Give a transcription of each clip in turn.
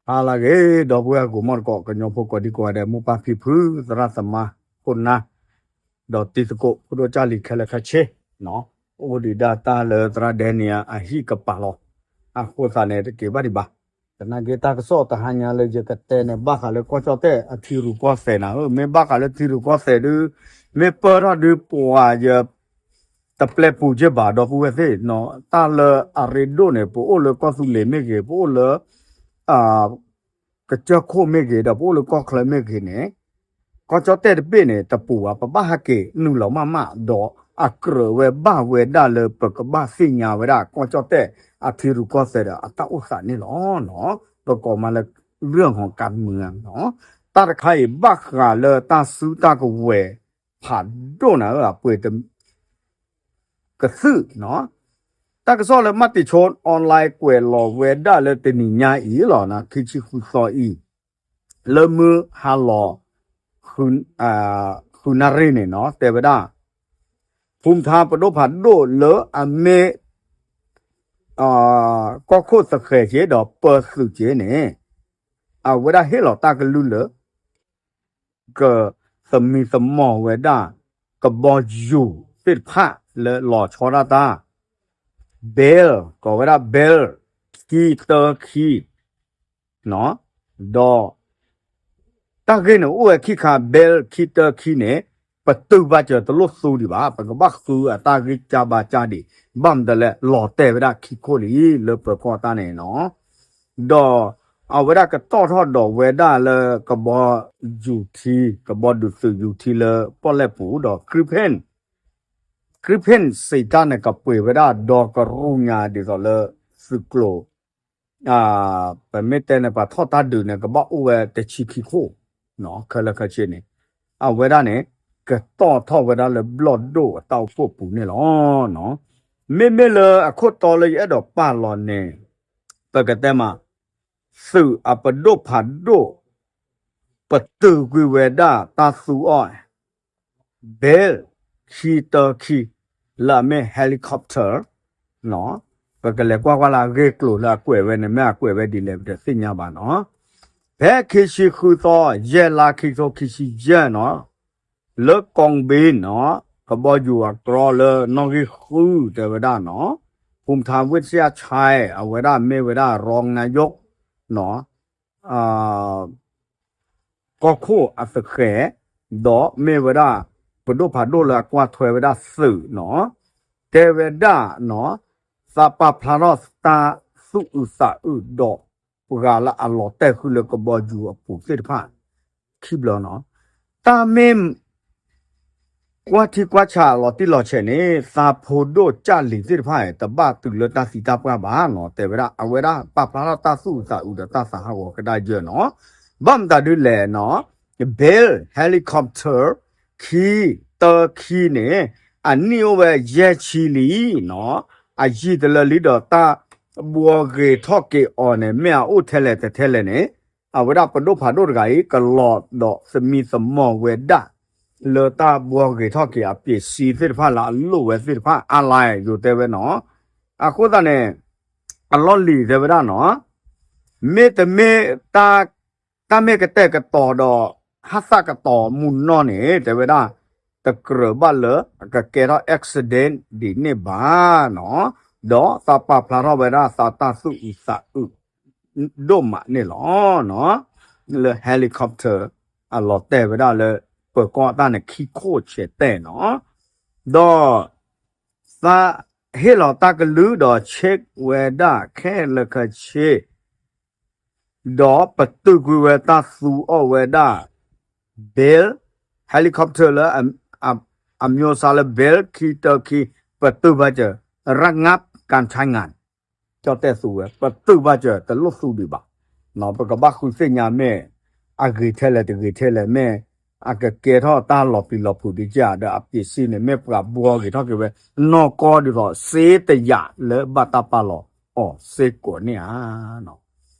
ဟါလၢအဂ့ၤ ဒီပုၢ်ဝဲၢ်ကိးမီၢ်တကိး ကညီဖိကိးဒံကိးဂၤဒဲး မိၢ်ပၢ်ဖံဖု သရၣ်သမါ ခိၣ်နၢ် ဒီးတံၤသကိး ဖိဒိၣ်ကၢ်လံၤခဲလၢာ်ခဲဆ့ အိၣ်ဒံးဒၣ်တၢ်လၢသရၣ်ဒဲန့ၣ် အဟံၣ်ကပၤလီၤ. အဃိသတးန့ၣ် တက့ၤဘၣ်ဒံးဘၣ်. သနာ်က့တၢ်ကစီၣ်တဟါညါလၢယကတဲန့ၣ် ဘၣ်ဃးလၢကီၢ်ကၠီၣ်တဲၣ်အထံရူၢ်ကီၢ်သဲးနၤဧၢ, မ့ၢ်ဘၣ်ဃးလၢထံရူၢ်ကီၢ်သဲးဒု မ့ၢ်ပၢၢ်ထီၣ်ဒုပှၤယ တပျဲပူၤက့ဘၣ် ဒီပုၢ်ဝဲၢ်သ့ၣ်နီၤ, တၢ်လၢအရ့ဒိၣ်န့ၣ် ပအိၣ်လၢကီၢ်သူလ့ၤမ့ၢ်ဂ့ၤ, ပအိၣ်လၢ ကစၢၢ်ခိၣ်မ့ၢ်ဂ့ၤ ဒီးပအိၣ်လၢကီၢ်ချၢမ့ၢ်ဂ့ၤန့ၣ် ကီၢ်ကၠီၣ်တဲၣ်တဘ့ၣ်န့ၣ် တပူၤဘၣ်, ပဘၣ်ဟဲက့ၤနုာ်လီၤမးမး ဒီးအကြၢးဝဲဘၣ်ဝဲဒၣ်လၢပကဘၣ်သ့ၣ်ညါဝဲဒၣ် ကီၢ်ကၠီၣ်တဲၣ်အထံရူၢ်ကီၢ်သဲးဒီးအတၢ်အိၣ်သးန့ၣ်လီၤ. ပကိးမးလၢ เรื่องของการเมืองနီၤ, တၢ်တခါအံၤ ဘၣ်ဃးလၢတၢ်စုတၢ်ကဝဲၤ ဖးဒိၣ်နၤဧၢ အပှ့ၤတ ကသုၣ်နီၤ, တၢ်ကစီၣ်လၢ မၤတံၤဆိ online ကွဲးလီၤဝဲဒၣ်လၢတနံၤညါအံၤလီၤ, ခံဆံဃုသီအံၤ လၢမုၢ်ဟါလီၤ ဃုနၣ်ရံၣ်န့ၣ်နီၤ တဲဝဲဒၣ် ဖူမထါပဒိၣ်ဖးဒိၣ်လၢအမ့ၢ် ကီၢ်ခိၣ်သဃဲၤက့ၤဒီးပၢသုးက့ၤန့ၣ် အဝဲဒၣ်ဟ့ၣ်လီၤတၢ်ကလုၢ်လၢ ကသမံသမိးဝဲဒၣ် ကဘီယူၤသ့ၣ်တဖၣ်လၢလီၤဆီဒၣ်တၢ် ဘဲလ် ကိးဝဲဒၣ် ဘဲလ် ခံတၢခံ ဒီး တၢ်ဂ့ၢ်န့ၣ်အိၣ်ဝဲခံခါ ဘဲလ် ခံတၢခံန့ၣ် ပတုာ်ဘၣ်စၢၤတလိၣ်သူဒံးဘၣ်, ပကဘၣ်ဃုအတၢ်ဂ့ၢ်ကၢ်ဘၣ်ကၢ်ဒံး, ဘၣ်မနုၤလဲၣ် လီၤတဲာ်ဝဲဒၣ်ခံခိၣ်လံ လၢပၢၤကီၢ်တၢ်န့ၣ်နီၤ ဒီးအဝဲဒၣ်ကတီၢ်ထီၣ်ဒီးဝဲဒၣ်လၢကဘီယူၤထံ, ကဘီဒုးသုးယူၤထံလၢပီၣ်လဲၣ်ပူၤဒီး ခရံဖ့ၣ် ခရံဖ့ၣ်စံးတၢ်န့ၣ် ကပှ့ၤဝဲဒၣ်ဒီကရူၢ်ညါဒ်သိးလၢသုးကျိၤ ပမ့ၢ်တဲန့ၣ် ပှၤထီၣ်တၢ်ဒုးန့ၣ် ကဘၣ်အိၣ်ဝဲတဆံခံခိၣ် ခဲလၢာ်ခဲဆ့န့ၣ် အဝဲဒၣ်န့ၣ် ကတီၢ်ထီၣ်ဝဲဒၣ်လၢဘျီၣ်ဒိၣ်အတၢ်အိၣ်ဖှိၣ်ပူၤန့ၣ်လီၤ. မ့မ့ၢ်လၢအခိၣ်တီလၢယအဲၣ်ဒိးပာ်လီၤန့ၣ် ပကတဲမး သုးအပဒိၣ်ဖးဒိၣ် ပတုာ်ကွံာ်ဝဲဒၣ်တၢ်သူအီၤ ဘဲလ် ခံတၢခံ လၢအမ့ၢ် helicopter ပကလဲၤကွၢ်ကွၢ်လၢအဂ့ၢ်ကျိၤလၢအကွဲးဝဲန့ၣ် မ့ၢ်အကွဲးဝဲဒ်လဲၣ် ပတသ့ၣ်ညါဘၣ်နီၤ. ဖဲခံဆံဃုသီ ယဲၢ်လါ ခံကထိခံဆံယဲၢ်နီၤ လၢကီၢ်ဘ့ၣ်နီၤ ကဘီယူၤအကြီလၢနီၣ်ဂံၢ်ဃု တဲဝဲဒၣ်နီၤ ဖူမထါဝ့ၢ်စယၣ်ဆဲ အဝဲဒၣ်မ့ၢ်ဝဲဒၣ် ရီနၣ်ယိၣ် ကီၢ်ခိၣ်အသဃဲၤ ဒီးမ့ၢ်ဝဲဒၣ် ပဒိၣ်ဖးဒိၣ်လၢအကွၢ်ထွဲဝဲဒၣ်သုးနီၤ တဲဝဲဒၣ်နီၤ သးပာ်ဖျါထီၣ်တၢ်သူၣ်အုးသးအုးဒီး ပှၤလၢအလီၤတဲာ်ဃုာ်လၢကဘီယူၤအပူၤသ့ၣ်တဖၣ် ခံဘျီနီၤ တၢ်မ့ၢ် ကွၢ်ထံကွၢ်ဆးလီၤတံၢ်လီၤဆဲးန့ၣ် သးဖိဒိၣ်ကၢ်လံၤသ့ၣ်တဖၣ် တဘၣ်တုၤလၢတၢ်သံတၢ်ပှၢ်ဘၣ်နီၤ တဲဝဲဒၣ် အဝဲဒၣ်ပာ်ဖျါထီၣ်တၢ်သူၣ်အုးသးအုးဒီးတၢ်သးဟးဂီၤကဒါယၢၢ်နီၤ ဘၣ်မတၤဒ်လဲၣ်နီၤ ဘဲလ် helicopter ခံ တၢခံန့ၣ် အနံၣ်အိၣ်ဝဲယဲၢ်ဆံလံနီၤ အယံာ်တလၢလံဒီးတၢ်ဘှီဂ့ၤထီၣ်က့ၤအီၤန့ၣ် မ့ၢ်အအိၣ်ထဲလဲၣ်တထဲလဲၣ်န့ၣ် အဝဲဒၣ်ပဒိၣ်ဖးဒိၣ်တဂၤအံၤ ကလီၤဒီးသမံသမိးဝဲဒၣ် လၢတၢ်ဘှီဂ့ၤထီၣ်က့ၤအပၠ့ၤစံသ့ၣ်တဖၣ်လၢအလိၣ်ဝဲသ့ၣ်တဖၣ် အါလဲၣ် ယိၤတဲဝဲနီၤ အဃိသတးန့ၣ် အလီၢ်လံၤတဲဝဲဒၣ်နီၤ မ့တမ့ၢ် တၢ်မ့ၢ်ကတဲာ်ကတီၤဒီး ဟးသးကတီၤမုၢ်နီၢ်န့ၣ် တဲဝဲဒၣ် တကြၢးဘၣ်လၢ ကကဲထီၣ် accident ဒ်န့ၣ်ဘၣ်နီၤ ဒီးသးပာ်ဖျါထီၣ်ဝဲဒၣ်သးတၢ်သူၣ်အုးသးအုး ဒိၣ်မးန့ၣ်လီၤ. လၢ helicopter အလီၤတဲာ်ဝဲဒၣ်လၢ ပၢၤကီၢ်တၢ်န့ၣ် ခံခိၣ်ဆဲးတဲာ်နီၤ ဒီး သးဟ့ၣ်လီၤတၢ်ကလုၢ်ဒီး check ဝဲဒၣ်ခဲလၢာ်ခဲဆ့ ဒီးပတုာ်ကွံာ်ဝဲတၢ်သူအီၤဝဲဒၣ် ဘဲလ် helicopter လၢ အမျိုးအစားလၢ ဘဲလ် ခံတၢခံ ပတုာ်ဘၣ်စၢၤ ระงับการใช้งาน ကၠီၣ်တဲၣ်သူဝဲ ပတုာ်ဘၣ်စၢၤ တလိၣ်သူဒံးဘၣ် ပကဘၣ်ဃုသ့ၣ်ညါမ့ၢ် အဂ့ၤထဲလဲၣ်တဂ့ၤထဲလဲၣ် မ့ၢ်အကကဲထီၣ်တၢ်လီၤပျံၤလီၤဖုးဒံးကဒီး အပၠ့ၤစံန့ၣ် မ့ၢ်ပှၤဘှီဂ့ၤထီၣ်က့ၤဝဲ နီၢ်ကီၢ်ဒ်သိး စ့တယာ်လၢဘၣ်တၢ်ပာ်လီၤအီၤစ့ၢ်ကီးန့ၣ်ဧါ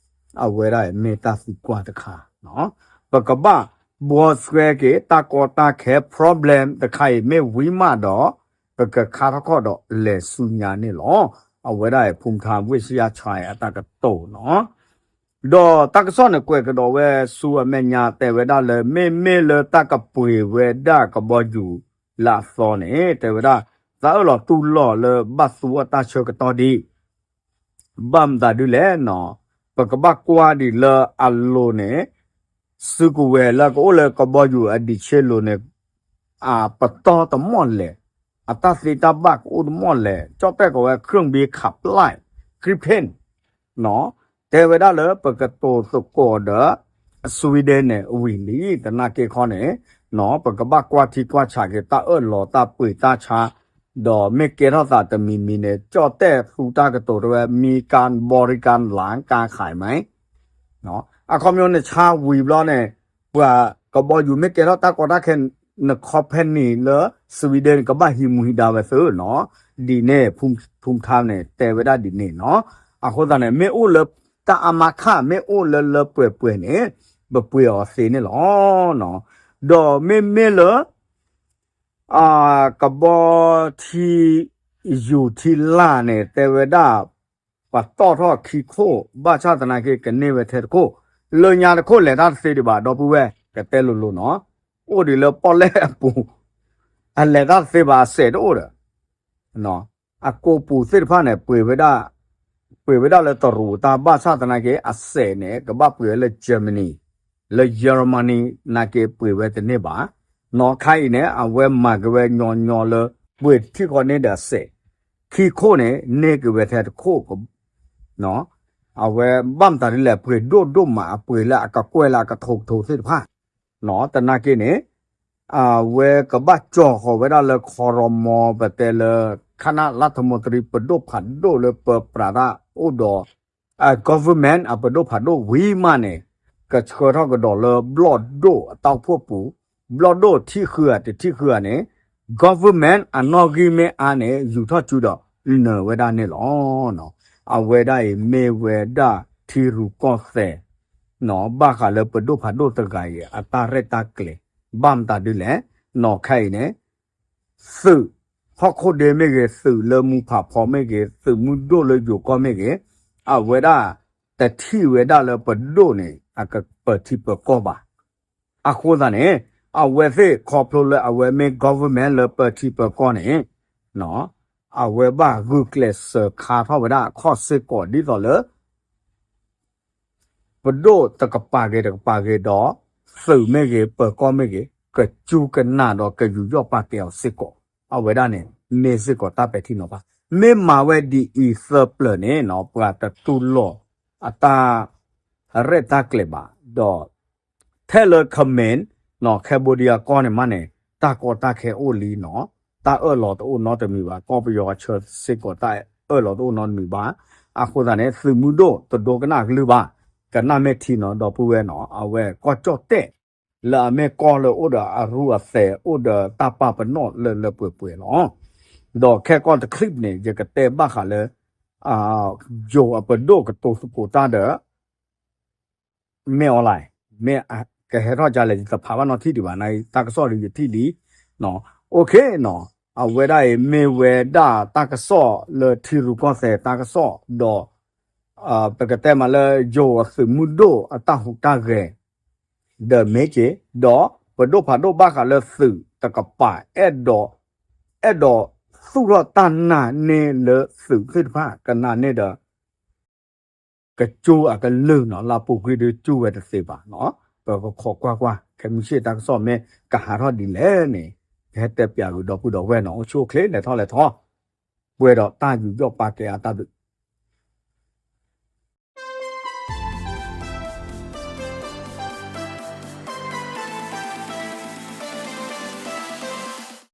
အဝဲဒၣ်မ့ၢ်တၢ်သံကွၢ်တခါ ပကဘၣ်ဘှီဆှဲက့ၤ တၢ်ကီတၢ်ခဲ problem တခါအံၤမ့ၢ်ဝံၤမးဒီး ပကခါထီၣ်ခီၣ်ဒီးလဲၤဆူညါန့ၣ်လီၤ. အဝဲဒၣ် ဖူမထါဝ့ၢ်စယၣ်ဆဲ အတၢ်ကတိၤနီၤ ဒီးတၢ်ကစီၣ်န့ၣ် ကွဲးကဒီးဝဲဆူအမဲာ်ညါ တဲဝဲဒၣ်လၢ မ့မ့ၢ်လၢတၢ်ကပှ့ၤဝဲဒၣ်ကဘီယူၤလၢအသီန့ၣ် တဲဝဲဒၣ် သးအၢၣ်လီၤတူၢ်လိာ်လၢဘၣ်သူအီၤတၢ်ဆၢကတီၢ်ဒံး ဘၣ်မတၤဒ်လဲၣ်နီၤ, ပကဘၣ်ကွၢ်ဒံးလၢအလိၤန့ၣ် စုကဝဲၤလၢကအိၣ်လၢကဘီယူၤအဒံးဆ့လိၤန့ၣ် အပတီၢ်တမီၢ်လဲၣ်, အတၢ်သ့တၢ်ဘၣ်ကအိၣ်တမီၢ်လဲၣ်, ကၠီၣ်တဲၣ်ကိးဝဲ เครื่องบินขับไล่ Gripen နီၤ, တဲဝဲဒၣ်လၢပကတိၤသကိးဒီး Sweden န့ၣ် ဝံၤလံ, သနာ်က့ခီန့ၣ် နီၤ ပကဘၣ်ကွၢ်ထံကွၢ်ဆးက့ၤ တၢ်အၢၣ်လီၤတၢ်ပှ့ၤတၢ်ဆါ ဒီးမ့ၢ်ကဲထီၣ်သးတမံၤမံၤန့ၣ် ကၠီၣ်တဲၣ်သူတၢ်ကတိၤတဲဝဲ มีการบริการหลังการขายไหม အခီပညီန့ၣ် ဆါဝံၤဘျီန့ၣ် ပှၤကဘီယူၤမ့ၢ်ကဲထီၣ်တၢ်ကီတၢ်ခဲ နခီဖဲန့ၣ်လၢ Sweden န့ၣ် ကဘၣ်ဟံးမူဟံးဒါဝဲသုနီၤ, ဒ်န့ၣ် ဖူထါန့ၣ် တဲဝဲဒၣ်ဒ်န့ၣ်နီၤ, အဃိသတးန့ၣ် မ့ၢ်အိၣ်လၢတၢ်အါမးခါ မ့ၢ်အိၣ်လၢလၢပှဲၤပှဲၤန့ၣ် ပပှ့ၤအီၤသ့န့ၣ်လီၤ. ဒီးမ့မ့ၢ်လၢ ကဘီထံ ယူၤထံလၢ်န့ၣ် တဲဝဲဒၣ် ပတီၢ်ထီၣ်ခံခိၣ် ဘၣ်ဆၣ်သနာ်က့ ကန့ၢ်ဝဲထဲတခိၣ်, လၢညါတခိၣ်လဲၤတၢ်တသ့ဒံးဘၣ် ဒီပုၢ်ဝဲၢ် ကတဲလိၤလိၤနီၤ, အိၣ်ဒံးလၢပီၣ်လဲၣ်အပူၤ, အလဲၤတၢ်တသ့ဘၣ် အစဲးတအိၣ်ဒီး အကိာ်ပူၤသ့ၣ်တဖၣ်န့ၣ် ပှ့ၤဝဲဒၣ်လၢတရူးတၢ် ဘၣ်ဆၣ်သနာ်က့ အစဲးန့ၣ် ကဘၣ်ပှ့ၤဝဲလၢ Germany လၢ Germany နာ်က့ ပှ့ၤဝဲတန့ၢ်ဘၣ်, နီၤခါအံၤန့ၣ် အဝဲမၤက့ၤဝဲညီညီလၢ ပှ့ၤတထံၣ်ဃီန့ၣ်ဒီးအစဲး, ခံခိၣ်န့ၣ် န့ၢ်က့ၤဝဲထဲတခိၣ်, အဝဲဘၣ်မတၤဒ်လဲၣ် ပှ့ၤဒိၣ်ဒိၣ်မး အပှ့ၤလၢအကကွဲၢ်လၢအကထိကထိသ့ၣ်တဖၣ်, နီၤ သနာ်က့န့ၣ် အဝဲကဘၣ်ကၠီၤဃီၤဝဲဒၣ်လၢ ခီရီမီ ပတဲလၢ ခနၣ်လၢထမီတရံ ပဒိၣ်ဖးဒိၣ်လၢပပြးတၢ်အိၣ်ဒီး government အပဒိၣ်ဖးဒိၣ်ဝံၤမးန့ၣ် ကဆှၢထီၣ်ကဒီးလၢဘျီၣ်ဒိၣ်အတၢ်အိၣ်ဖှိၣ်ပူၤ, ဘျီၣ်ဒိၣ်ထံၣ်ဃုဧါတထံၣ်ဃုဧါန့ၣ် government အနီၣ်ဂံၢ်မ့ၢ်အါန့ၣ် ယူၤထီၣ်စုဒီးနၢၤဝဲဒၣ်န့ၣ်လီၤ. အဝဲဒၣ်အံၤမ့ၢ်ဝဲဒၣ်ထံရူၢ်ကီၢ်သဲး နီၤ ဘၣ်ဃးလၢပဒိၣ်ဖးဒိၣ်တဂၤအံၤ အတၢ်ရဲၣ်တၢ်ကျဲၤ ဘၣ်မတၤဒ်လဲၣ်, နီၤခါအံၤန့ၣ် သုးဟီၣ်ခိၣ်ဒ့မ့ၢ်ဂ့ၤ, သုးလၢမူဖးဖီမ့ၢ်ဂ့ၤ, သုးမုၢ်ဒိၣ်လၢယိၤကီၢ်မ့ၢ်ဂ့ၤ, အဝဲဒၣ်တထံၣ်ဝဲဒၣ်လၢပဒိၣ်န့ၣ် အကပၢၤထံပၢၤကီၢ်ဘၣ်. အဃိသတးန့ၣ် အဝဲသ့ၣ်ခီဖျိလၢအဝဲမ့ၢ် government လၢပၢၤထံပၢၤကီၢ်န့ၣ် အဝဲဘၣ်ဂုာ်ကျဲးစၢးခါထီၣ်ဝဲဒၣ်အခီၣ်စ့ၢ်ကီး ဒ်သိးလၢ ပဒိၣ်တကပၤဂ့ၤတကပၤဂ့ၤဒီး သုးမ့ၢ်ဂ့ၤ ပၢၤကီၢ်မ့ၢ်ဂ့ၤ ကစူၢ်ကနၣ်ဒီးကယူးယီၣ်ပာ်ကဲအီၤစ့ၢ်ကီး, အဝဲဒၣ်န့ၣ် မ့ၢ်စ့ၢ်ကီးတၢ်ပဲာ်ထံနီၤဖး, မ့ၢ်မၤဝဲဒ်အံၤသၢပျၢၤန့ၣ်နီၤ ပှၤတတူၢ်လိာ်အတၢ်ရဲၣ်တၢ်ကျဲၤဘၣ်, ဒီး ထဲလၢ Khmer နီၤ Cambodia ကီၢ်န့ၣ်မးန့ၣ် တၢ်ကီတၢ်ခဲအိၣ်လံနီၤ, တၢ်အၢၣ်လီၤတအိၣ်နီတမံၤဘၣ်, ကီၢ်ပယီၤအဆၢစ့ၢ်ကီး တၢ်အၢၣ်လီၤတအိၣ်နီတမံၤဘၣ်. အဃိသတးန့ၣ် သုးမုၢ်ဒိၣ်တဒိကနၣ်ကလုၢ်ဘၣ်, ကနၣ်မ့ၢ်ထံနီၤ ဒီပုၢ်ဝဲၢ်နီၤ, အဝဲကီၢ်ကၠီၣ်တဲၣ် လၢအမ့ၢ်ကီၢ်လၢအိၣ်ဒီးအရူအသဲး အိၣ်ဒီးတၢ်ပာ်ပနီၣ်လၢလၢပှဲၤပှဲၤလီၤ. ဒီးခဲကီၢ်တ clip န့ၣ် ယကတဲဘၣ်ဃးလၢ ယိၤအပဒိၣ်ကတိၤသကိးတၢ်ဒီး မ့ၢ် online မ့ၢ်ကဟဲထီၣ်ကလဲၣ် ယတဖးဘၣ်နီတထံၣ်ဒံးဘၣ်, နတၢ်ကစီၣ်ဒီးယထံၣ်လံ. OK နီၤ, အဝဲဒၣ်အံၤမ့ၢ်ဝဲဒၣ်တၢ်ကစီၣ်လၢထံရူၢ်ကီၢ်သဲးတၢ်ကစီၣ်ဒီး ပကတဲမးလၢယိၤအသုးမုၢ်ဒိၣ်အတၢ်ဟူးတၢ်ဂဲၤ ဒီးမ့ၢ်က့ၤ ဒီးပဒိၣ်ဖးဒိၣ်ဘၣ်ဃးလၢသုးတကပၤ အဲၣ်ဒိး အဲၣ်ဒိးသူၣ်ထီၣ်တၢ်နာ်န့ၢ်လၢသုးသ့ၣ်တဖၣ် ကနာ်န့ၢ်ဒီး ကစူၢ်အကလုၢ်နီၤ, လၢအပူၤကွံာ်ဒီးစူၢ်ဝဲတသ့ဘၣ်နီၤ. ပကခိးကွၢ်ကွၢ် ခဲမုၢ်ဆ့ၣ်တၢ်ကစီၣ်မ့ၢ်ကဟးထီၣ်ဒ်လဲၣ်န့ၣ် ကဟဲတဲပၠးဂုာ်ဒီပုၢ်ဒီဝဲၢ်နီၤ. အိၣ်ဆူၣ်အိၣ်ချ့ လဲၤထီၣ်လဲၤထီၣ် ပှဲၤဒီးတၢ်ယူးယီၣ်ပာ်ကဲအတၢ်ဘျုး